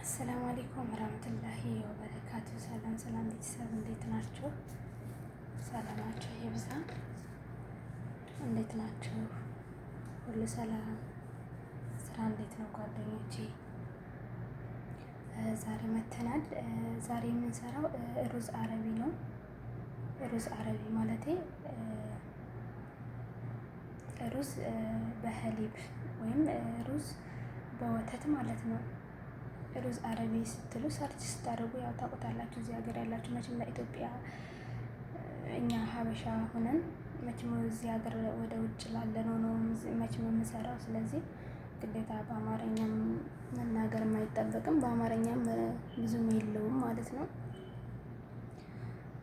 አሰላሙ አለይኩም ወራህመቱላሂ ወበረካቱ። ሰላም ሰላም ቤተሰብ እንዴት ናችሁ? ሰላማችሁ ይብዛ። እንዴት ናችሁ? ሁሉ ሰላም፣ ስራ እንዴት ነው ጓደኞቼ? ዛሬ መተናል። ዛሬ የምንሰራው ሩዝ አረቢ ነው። ሩዝ አረቢ ማለቴ ሩዝ በ حليب ወይም ሩዝ በወተት ማለት ነው። ሩዝ አረቢ ስትሉ search ስታደርጉ ያው ታውቁታላችሁ። እዚህ ሀገር ያላችሁ መቼም ለኢትዮጵያ እኛ ሀበሻ ሆነን መቼም እዚህ ሀገር ወደ ውጭ ላለ ነው ነው መቼም የምንሰራው። ስለዚህ ግዴታ በአማርኛም መናገር አይጠበቅም፣ በአማርኛም ብዙም የለውም ማለት ነው።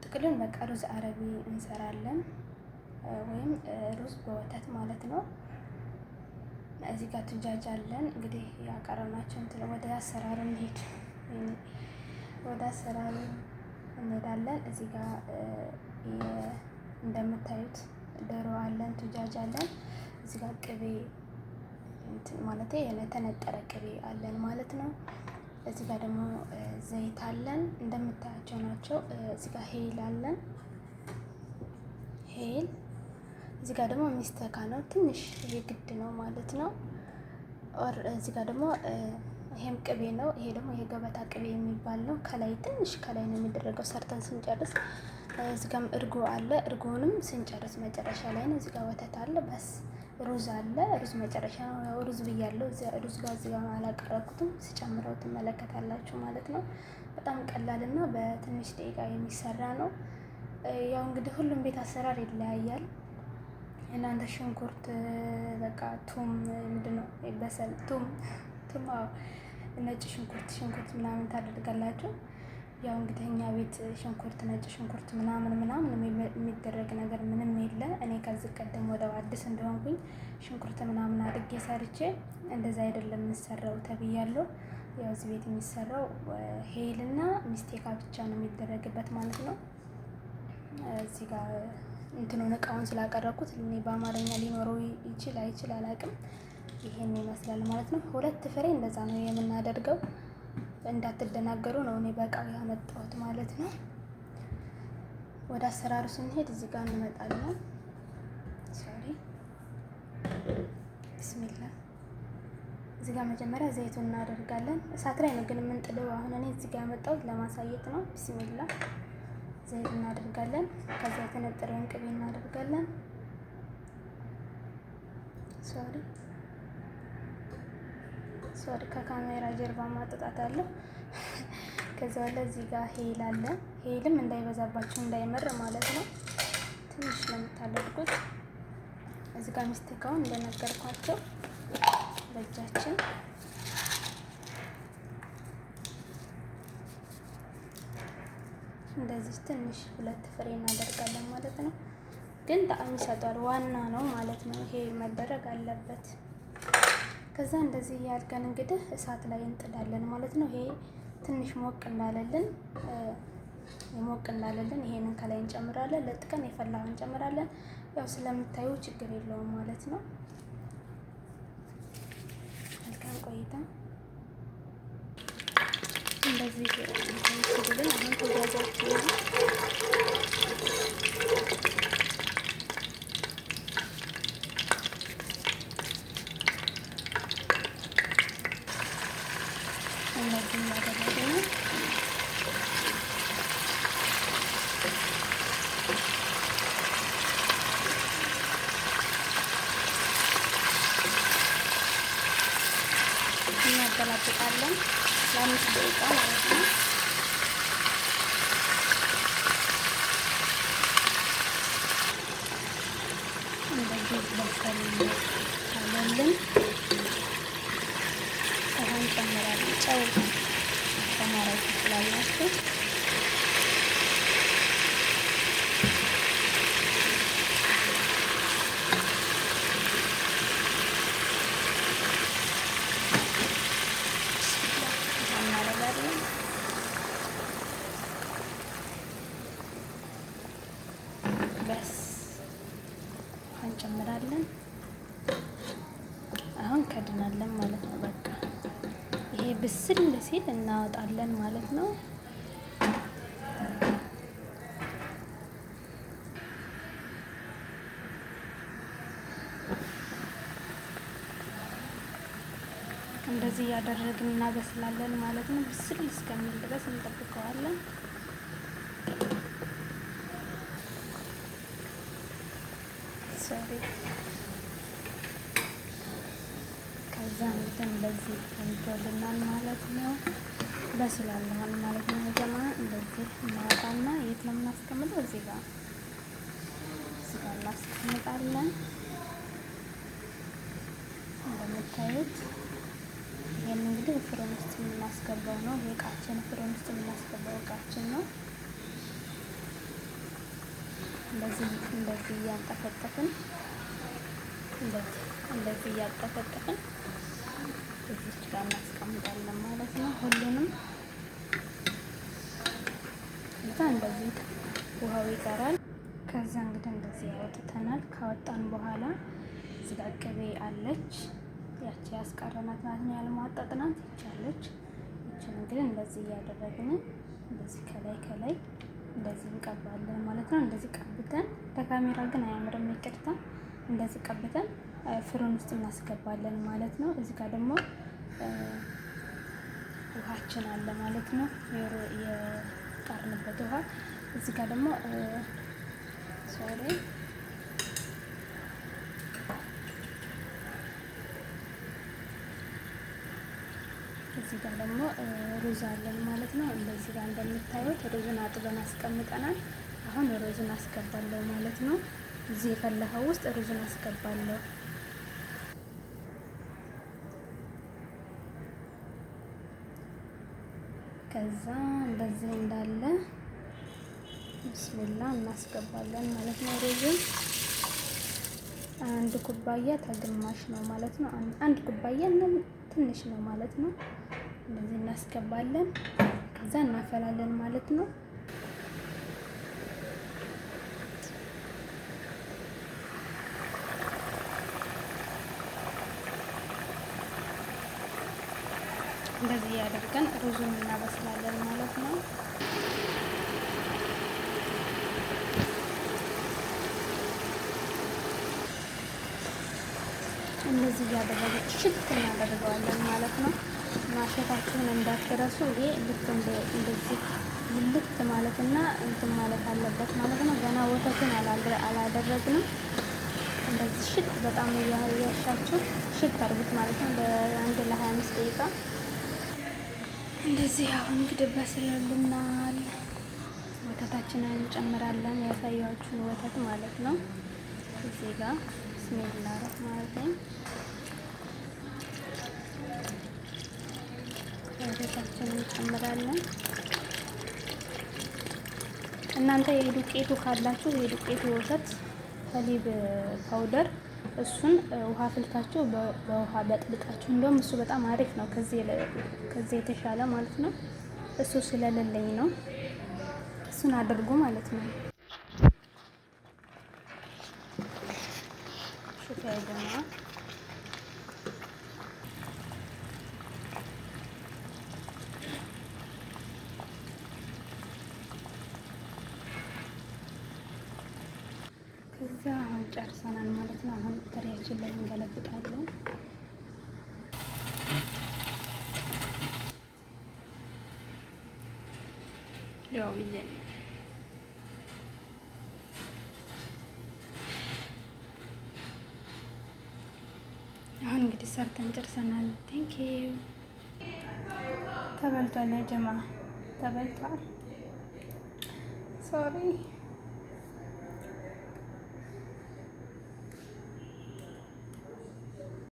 ጥቅሉን በቃ ሩዝ አረቢ እንሰራለን ወይም ሩዝ በወተት ማለት ነው። እዚህ ጋር دجاج አለን። እንግዲህ ያቀረብናቸው እንትን ወደ አሰራሩ እንሄድ፣ ወደ አሰራሩ እንሄዳለን። እዚህ ጋር እንደምታዩት ዶሮ አለን፣ دجاج አለን። እዚህ ጋር ቅቤ ማለት የተነጠረ ቅቤ አለን ማለት ነው። እዚህ ጋር ደግሞ ዘይት አለን፣ እንደምታያቸው ናቸው። እዚህ ጋር هيل አለን፣ هيل እዚህ ጋር ደግሞ مستكة ነው። ትንሽ ይሄ ግድ ነው ማለት ነው። or እዚህ ጋር ደግሞ ይሄም ቅቤ ነው። ይሄ ደግሞ የገበታ ቅቤ የሚባል ነው። ከላይ ትንሽ ከላይ ነው የሚደረገው ሰርተን ስንጨርስ። እዚህ ጋርም እርጎ አለ። እርጎንም ስንጨርስ መጨረሻ ላይ ነው። እዚህ ጋር ወተት አለ። بس ሩዝ አለ። ሩዝ መጨረሻ ነው። ሩዝ ብያለሁ። ሩዝ ጋር እዚህ ጋር አላቀረብኩትም። ስጨምረው ትመለከታላችሁ ማለት ነው። በጣም ቀላልና በትንሽ ደቂቃ የሚሰራ ነው። ያው እንግዲህ ሁሉም ቤት አሰራር ይለያያል። እናንተ ሽንኩርት በቃ ቱም ምንድን ነው በሰል ቱም ቱም ነጭ ሽንኩርት ሽንኩርት ምናምን ታደርጋላችሁ። ያው እንግዲህ እኛ ቤት ሽንኩርት ነጭ ሽንኩርት ምናምን ምናምን የሚደረግ ነገር ምንም የለ። እኔ ከዚህ ቀደም ወደ አዲስ እንደሆንኩኝ ሽንኩርት ምናምን አድርጌ ሰርቼ እንደዛ አይደለም የሚሰራው ተብያለሁ። ያው እዚህ ቤት የሚሰራው هيل ና مستكة ብቻ ነው የሚደረግበት ማለት ነው። እዚህ ጋር እንትኑን እቃውን ስላቀረብኩት እኔ በአማርኛ ሊኖረው ይችል አይችል አላውቅም። ይሄን ይመስላል ማለት ነው። ሁለት ፍሬ እንደዛ ነው የምናደርገው። እንዳትደናገሩ ነው እኔ በእቃው ያመጣሁት ማለት ነው። ወደ አሰራሩ ስንሄድ እዚህ ጋር እንመጣለን። sorry بسم الله። እዚህ ጋር መጀመሪያ ዘይቱን እናደርጋለን። እሳት ላይ ነው ግን የምንጥለው። አሁን እኔ እዚህ ጋር ያመጣሁት ለማሳየት ነው። بسم الله ዘይት እናደርጋለን። ከዛ የተነጠረውን ቅቤ እናደርጋለን። sorry sorry፣ ከካሜራ ጀርባ ማጠጣት አለው። ከዛ በኋላ እዚህ ጋር هيل አለ። هيل ም እንዳይበዛባችሁ እንዳይመር ማለት ነው። ትንሽ ነው የምታደርጉት። እዚህ ጋር مستكة ውን እንደነገርኳቸው በእጃችን እንደዚህ ትንሽ ሁለት ፍሬ እናደርጋለን ማለት ነው። ግን ጣዕም ይሰጧል። ዋና ነው ማለት ነው። ይሄ መደረግ አለበት። ከዛ እንደዚህ እያድገን እንግዲህ እሳት ላይ እንጥዳለን ማለት ነው። ይሄ ትንሽ ሞቅ እንዳለልን ሞቅ እንዳለልን ይሄንን ከላይ እንጨምራለን። ለጥቀን የፈላውን እንጨምራለን። ያው ስለምታዩ ችግር የለውም ማለት ነው። መልካም ቆይታ። እንደዚህ ሲልን አሁን ተጓዛችን እንደዚህ እያደረግን ነው። እናገላብጣለን ለአምስት ደቂቃ ማለት ነው። እንደዚህ በሰል አለልን። ውሃ እንጨምራለን። ጨው ማድረግ ትችላላችሁ። እናደርጋለን። بس ውሃ እንጨምራለን። አሁን ከድናለን ማለት ነው። በቃ ይሄ ይሄ ብስል ሲል እናወጣለን ማለት ነው። እንደዚህ እያደረግን እናበስላለን ማለት ነው። ብስል እስከሚል ድረስ እንጠብቀዋለን። Sorry፣ ከዛ እንግዲህ እንደዚህ ወልዶልናል ማለት ነው። በስሏል ማለት ነው። ጀማ እንደዚህ እናወጣና የት ነው የምናስቀምጠው? እዚህ ጋር እናስቀምጣለን። እንደምታዩት ይህን እንግዲህ فرن ውስጥ የምናስገባው ነው። ይሄ እቃችን فرن ውስጥ የምናስገባው እቃችን ነው። እንደዚህ እንደዚህ እያንጠፈጠፍን፣ እንደዚህ እንደዚህ እያንጠፈጠፍን እዚች ጋር እናስቀምጣለን ማለት ነው። ሁሉንም እዛ እንደዚህ ውሃው ይቀራል። ከዛ እንግዲህ እንደዚህ ያወጥተናል። ካወጣን በኋላ እዚህ ጋር ቅቤ አለች፣ ያቺ ያስቀረናት ማለት ነው፣ ያልሟጠጥናት ይቻለች። ይችን እንግዲህ እንደዚህ እያደረግን እንደዚህ ከላይ ከላይ እንደዚህ እንቀባለን ማለት ነው። እንደዚህ ቀብተን፣ በካሜራ ግን አያምርም፣ ይቅርታ። እንደዚህ ቀብተን فرن ውስጥ እናስገባለን ማለት ነው። እዚህ ጋር ደግሞ ውሃችን አለ ማለት ነው። የጣርንበት ውሃ እዚህ ጋር ደግሞ፣ sorry፣ እዚህ ጋር ደግሞ ሩዝ አለን ማለት ነው። እንደዚህ ጋር እንደምታዩት ሩዙን አጥበን አስቀምጠናል። አሁን ሩዙን አስገባለሁ ማለት ነው። እዚህ የፈላኸው ውስጥ ሩዙን አስገባለሁ። ከዛ እንደዚህ እንዳለ ብስሚላ እናስገባለን ማለት ነው። ሩዙን አንድ ኩባያ ተግማሽ ነው ማለት ነው። አንድ ኩባያ ትንሽ ነው ማለት ነው። እንደዚህ እናስገባለን። ከዛ እናፈላለን ማለት ነው። እንደዚህ አድርገን ሩዙን እናበስላለን ማለት ነው። እንደዚህ እያደረግን ሽት እናደርገዋለን ማለት ነው። ማሸታችሁን እንዳትረሱ። ይሄ ልክ እንደዚህ ልት ማለትና እንትን ማለት አለበት ማለት ነው። ገና ወተቱን አላደረግንም። እንደዚህ ሽት በጣም እያሻችሁ ሽት አድርጉት ማለት ነው። ለአንድ ለ25 ደቂቃ እንደዚህ። አሁን እንግዲህ በስሎልናል። ወተታችንን እንጨምራለን። ያሳያችሁን ወተት ማለት ነው። እዚህ ጋር بسم الله الرحمن الرحيم ወተታችንን እንጨምራለን። እናንተ የዱቄቱ ካላችሁ የዱቄቱ ወተት حليب powder እሱን ውሃ ፍልታችሁ በውሃ በጥብጣችሁ፣ እንደውም እሱ በጣም አሪፍ ነው፣ ከዚህ የተሻለ ማለት ነው። እሱ ስለሌለኝ ነው። እሱን አድርጉ ማለት ነው። شوف يا جماعة፣ ከዛ አሁን ጨርሰናል ማለት ነው። አሁን ትሪያችን ላይ እንገለብጣለን። ያው አሁን እንግዲህ ሰርተን ጨርሰናል። Thank you። ተበልቷል፣ ጀማ ተበልቷል። Sorry።